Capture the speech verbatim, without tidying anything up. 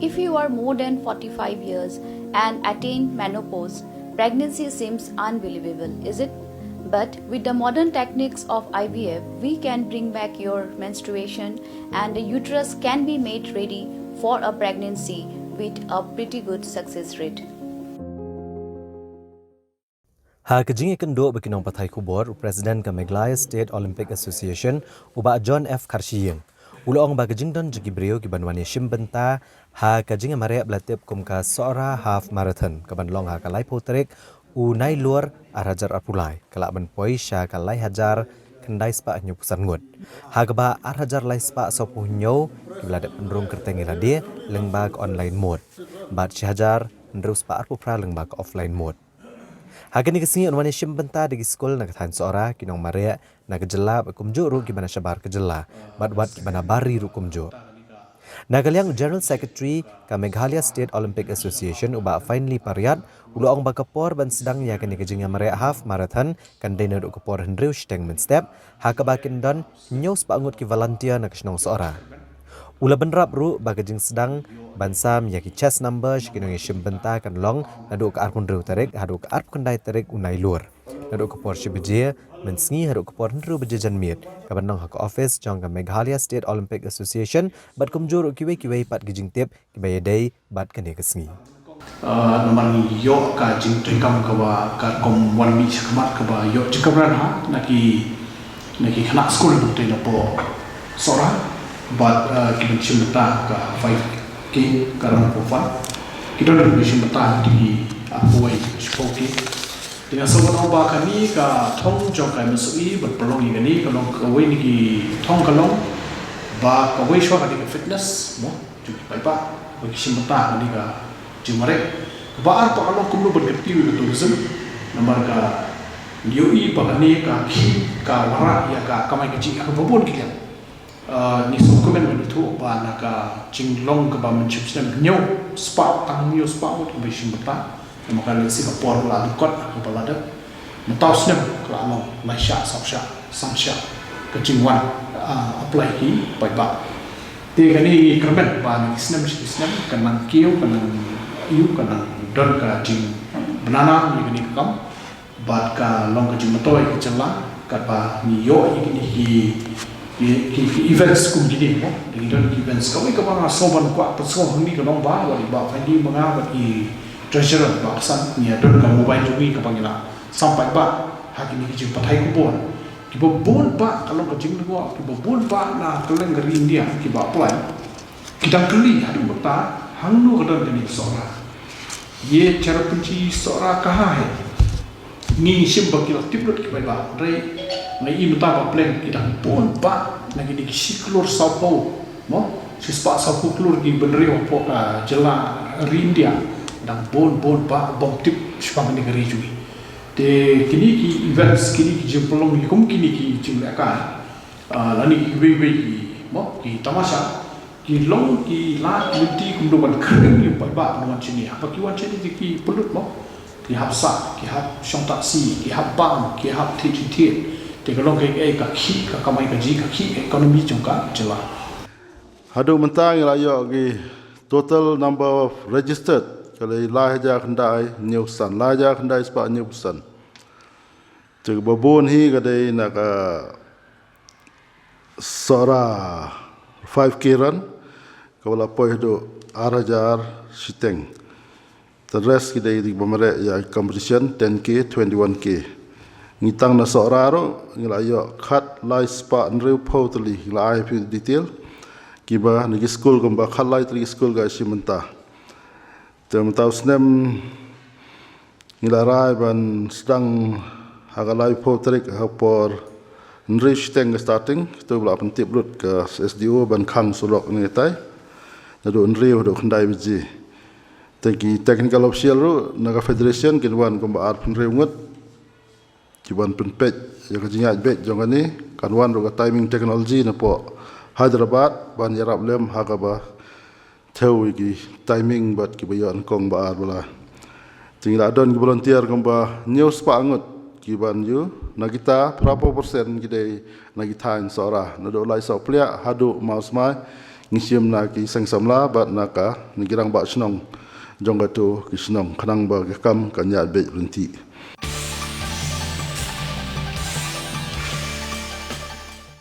If you are more than forty-five years and attain menopause, pregnancy seems unbelievable, is it? But with the modern techniques of I V F, we can bring back your menstruation and the uterus can be made ready for a pregnancy with a pretty good success rate. Ha ka jingïakynduh bad ki nongpathai khubor, u President ka Meghalaya State Olympic Association, u Bah John F Kharshiing, u la ong ba ka jingdon jong ki briew kiban wan ïashim bynta ha ka jingïamareh ba la tip kum ka Sohra Half Marathon, kaban long ha ka laiphew tarik u Nailur arhajar arphew lai, ka lah ban poi sha ka laihajar khyndai spah hynñiewphew san ngut, ha kaba arhajar lai spah sawphew hynñiew kiba la dep pynrung kyrteng ïalade lyngba ka online mode, bad shihajar hynriew spah arphew phra lyngba ka offline mode. Ha kane ka sngi yn wan ïashim bynta da ki skul na ka thaiñ Sohra, ki nongmareh na ka jylla bad kumjuh ruh kiba na shabar ka jylla, bad wat kiba na bar ri ruh kumjuh. Na ka liang u General Secretary ka Meghalaya State Olympic Association, u Bah Finely Pariat, u la ong ba ka por ban sdang ïa kane ka jingïamareh Half Marathon kan dei naduh ka por hynriew shiteng mynstep, ha kaba kin don hynñiew spah ngut ki volunteer na ka shnong Sohra. U la bynrap ruh ba ka jingsdang ban sam ïa ki chest number sha ki nongïashim bynta kan long naduh ka arphew hynriew tarik haduh ka arphew khyndai tarik u Nailur, naduh ka por shi baje mynsngi haduh ka por hynriew baje janmiet, kaban long ha ka office jong ka Meghalaya State Olympic Association, bad kumjuh ruh kiwei kiwei pat ki jingtip kiba ïadei bad kane ka sngi. Namar ngi ïoh ka jingtrei kam kaba ka rukom wan mih shakhmat kaba ïoh jingkyrmen ha na ki na ki khynnah skul nongtrei napoh Sohra bad ki ban shim bynta ka five K ka rang pofan. Ki don ki ban shim bynta ki arphew wei shiphew K. Te nga sngewbha ban ong ba kane ka thong jong ka M S O E ban pynlong ïa kane ka long kawei na ki thong ka long ba kawei shuwa ka dei ka fitness mo jong ki paidbah ba ki shim bynta kane ka jingmareh. Kaba ar pat ka long kumno ban kyntiew ïa ka tourism namar ka ngi ïohi ba kane ka khih ka wanrah ïa ka kamai kajih ha kaba bun ki liang. Ngi sngewkmen ban ïathuh ba na ka jinglong kaba mynshwa snem hynñiew spah tang hynñiew spah ngut kiba shim bynta. Namar ka lehse ka por ka la lyngkot ha kaba la dep. Mynta u snem ka la long laishah, sawshah, sanshah ka jingwan apply ki paidbah. Te kane ngi kyrmen ba na ki snem sha ki snem ka nang kiew, ka nang ïoh, ka nang don ka jingbna nam ïa kane ka kam. Bad ka long ka jingmyntoi ka jylla katba ngi ïoh ïa kine ki ki ki events kum kine mo. Ngi don ki events kawei kaba nga sngewbha ban kwah pynsngew hangne ka long ba wat i Bah Finely ma nga bad i treasurer Bah Hassan ngi don ka mobile jong ngi kaba ngi la sam paidbah ha kine ki jingpathai khubor. Kiba bun bah ka long ka jinglyngngoh kiba bun bah na kylleng ka ri India kiba apply. Ki dang kylli haduh mynta hangno ka don kane ka Sohra. Ye cherapynji Sohra kaha hai. Ngi shim ba ki la tip lut ki paidbah hynrei nga i mynta ba pleng ki dang bun bah na kine ki shi klur sawphew mo shi spah sawphew klur ki bynriew hapoh ka jylla ri India. Dang bun bun bah bym tip shaphang kane ka ri jong ngi. Te kine ki events kine ki jingpynlong kum kine ki jinglehkai lane kiwei wei ki mo ki tamasha ki long ki lad ki lynti kumno ban khring ïa u paidbah ban wan shane haba ki wan shane te ki pynlut mo ki hap sah ki hap shong taxi ki hap bam ki hap thied jingthied te ka long kaei kaei ka khih ka kamai kajih ka khih ka economy jong ka jylla. Haduh mynta ngi la ïoh ki total number of registered ka dei lai hajar khyndai hynñiew san lai hajar khyndai spah hynñiew san. Te kaba bun hi ka dei na ka Sohra five K run kaba la poi haduh ar hajar shiteng. Te rest ki dei kiba mareh ïa competition ten K twenty one K. Ngi tang na Sohra ruh ngi la ïoh khatlai spah hynriewphew tylli ngi la ai phi detail kiba na ki skul kumba khatlai tylli ki skul ka shim bynta. Te mynta u snem ngi la rai ban sdang ha ka laiphew tarik ha por hynriew shiteng ka starting. Kito ba la pyntip lut ka S D O ban khang surok ngi tai naduh hynriew haduh khyndai baje. Te ki technical official ruh na ka federation kin wan kumba arphew hynriew ngut. Ki ban pynpeit ïa ka jingïaid beit jong kane kan wan ruh ka timing technology napoh Hyderabad ban ïarap lem ha kaba thew ïa ki timing bad kiba ïoh nyngkong ba ar ba lai. Te ngi la don ki volunteer kumba hynñiew spah ngut ki ban ïoh na kita phra phew percent ki dei na ki thaiñ Sohra naduh Laisawpliah haduh Mawsmai. ngi shim na ki seng samla bad na ka, na ki rangbah shnong jong kato ki shnong, khnang ba ka kam kan ïaid beit ryntih.